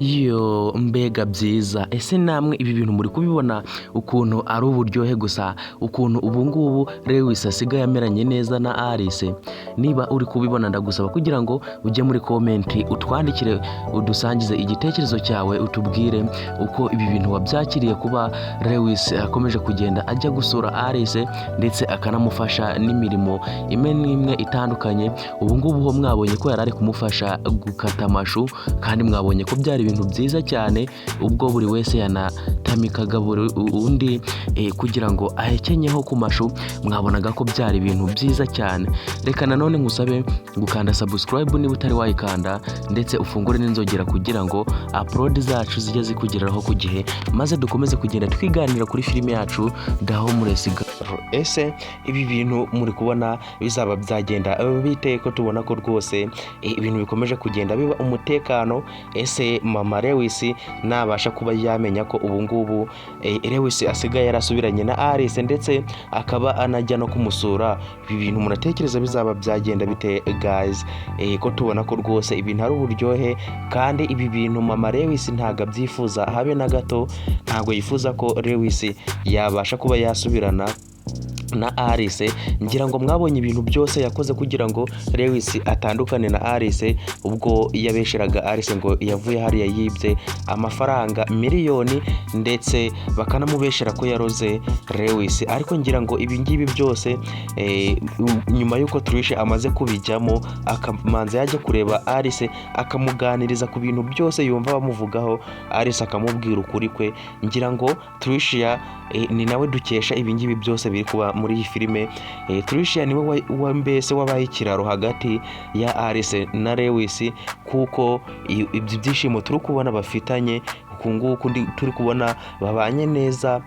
Yo, mbega byiza! Ese namwe ibi bintu muri kubibona ukuntu ari uburyohe gusa, ukuntu ubu ngubu Lewis asigaye ameranye neza na Alice? Niba uri kubibona, ndagusaba kugira ngo ujye muri comment, utwandikire, udusangize igitekerezo cyawe, utubwire uko ibi bintu wabyakiriye, kuba Lewis akomeje kugenda ajya gusura Alice ndetse akanamufasha n'imirimo imwe n'imwe itandukanye. Ubu ngubu ho mwabonye ko yari ari kumufasha gukata amashu, kandi mwabonye ko byari ibintu byiza cyane, ubwo buri wese yanatamikaga buri undi kugira ngo ahekenyeho ku mashu. Mwabonaga ko byari ibintu byiza cyane. Reka nanone nkusabe gukanda subscribe niba utari wayikanda, ndetse ufungure n'inzogera kugira ngo upload zacu zijye zikugeraho ku gihe, maze dukomeze kugenda twiganira kuri filime yacu The Homeless Girl. Ese ibi bintu muri kubona bizaba byagenda bite, ko tubona ko rwose ibintu bikomeje kugenda biba umutekano? Ese mama Lewis nabasha kuba yamenya ko ubu ngubu Lewis asigaye yarasubiranye na Alice, ndetse akaba anajya no kumusura, ibi bintu muratekereza bizaba byagenda bite, guys? Ko tubona ko rwose ibintu ari uburyohe, kandi ibi bintu mama Lewis ntabwo abyifuza habe na gato. Ntabwo yifuza ko Lewis yabasha kuba yasubirana na Alice. Ngira ngo mwabonye ibintu byose yakoze kugira ngo Lewis atandukane na Alice, ubwo yabesheraga Alice ngo yavuye hariya yibye amafaranga miliyoni, ndetse bakanamubeshera ko yaroze Lewis. Ariko ngira ngo ibi ngibi byose, nyuma y'uko Trish amaze kubijyamo, akamanza yajya kureba Alice, akamuganiriza ku bintu byose yumva bamuvugaho, Alice akamubwira ukuri kwe. Ngira ngo Tricia ni nawe dukesha ibi ngibi byose biri kuba muri iyi filime. Tricia niwe mbese wabaye ikiraro hagati ya Alice na Lewis, kuko ibyo byishimo turi kubona bafitanye uku nguku, turi kubona babanye neza,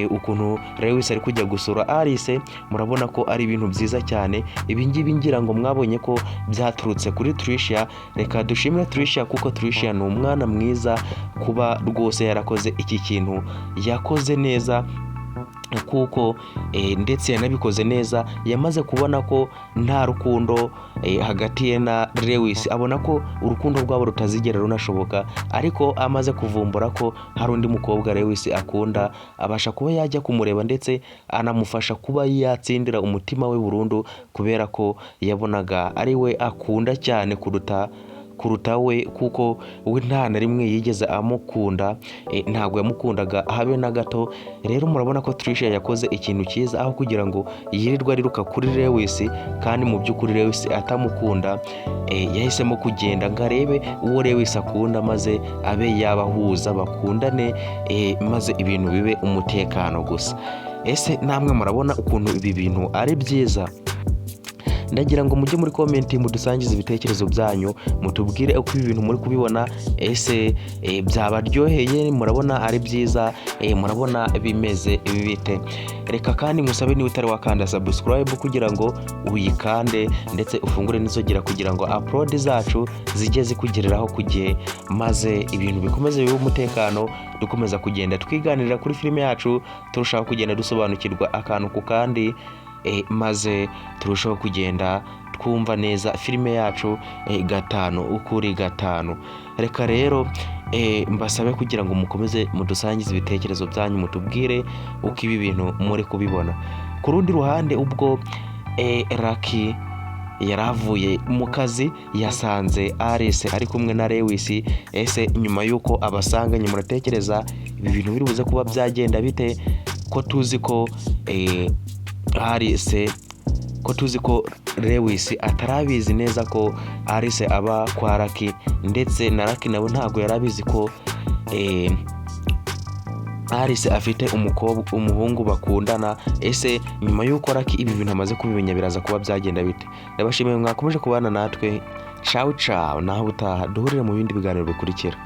ukuntu Lewis ari kujya gusura Alice, murabona ko ari ibintu byiza cyane. Ibi ngibi ngira ngo mwabonye ko byaturutse kuri Tricia. Reka dushimire Tricia, kuko Tricia ni umwana mwiza, kuba rwose yarakoze iki kintu yakoze neza, kuko ndetse yanabikoze neza. Yamaze kubona ko nta rukundo hagati ye na Lewis, abona ko urukundo rwabo rutazigera runashoboka. Ariko amaze kuvumbura ko hari undi mukobwa Lewis akunda, abasha kuba yajya kumureba, ndetse anamufasha kuba yatsindira umutima we burundu, kubera ko yabonaga ari we akunda cyane kuruta we, kuko we nta na rimwe yigeze amukunda, ntabwo yamukundaga habe na gato. Rero murabona ko Tricia yakoze ikintu cyiza, aho kugira ngo yirirwe ariruka kuri Lewis kandi mu by'ukuri Lewis atamukunda, yahisemo kugenda ngo arebe uwo Lewis akunda, maze abe yabahuza bakundane, maze ibintu bibe umutekano gusa. Ese namwe murabona ukuntu ibi bintu ari byiza? Ndagira ngo mujye muri comment, mudusangize ibitekerezo byanyu, mutubwire uko ibi bintu muri kubibona. Ese byabaryoheye? Murabona ari byiza? Murabona bimeze bite? Reka kandi musabe, niba utari wakanda subscribe, kugira ngo uyikande, ndetse ufungure n'inzogera kugira ngo upload zacu zijye zikugereraho ku gihe, maze ibintu bikomeze bibe umutekano, dukomeza kugenda twiganirira kuri filime yacu, turushaho kugenda dusobanukirwa akantu ku kandi, maze turushaho kugenda twumva neza filime yacu gatanu ukuri gatanu. Reka rero mbasabe kugira ngo mukomeze mudusangize ibitekerezo byanyu, mutubwire uko ibi bintu muri kubibona. Ku rundi ruhande, ubwo Lucky yari avuye mu kazi, yasanze Alice ari kumwe na Lewis. Ese nyuma y'uko abasanganye, muratekereza ibi bintu biri buze kuba byagenda bite, ko tuzi ko Alice, ko tuzi ko Lewis atarabizi neza ko Alice aba kwa Lucky, ndetse na Lucky nawe ntabwo yari abizi ko Alice afite umukobwa, umuhungu bakundana? Ese nyuma y'uko Lucky ibi bintu amaze kubimenya, biraza kuba byagenda bite? Ndabashimiye mwakomeje kubana natwe. Ciao ciao, naho utaha, duhurire mu bindi biganiro bikurikira.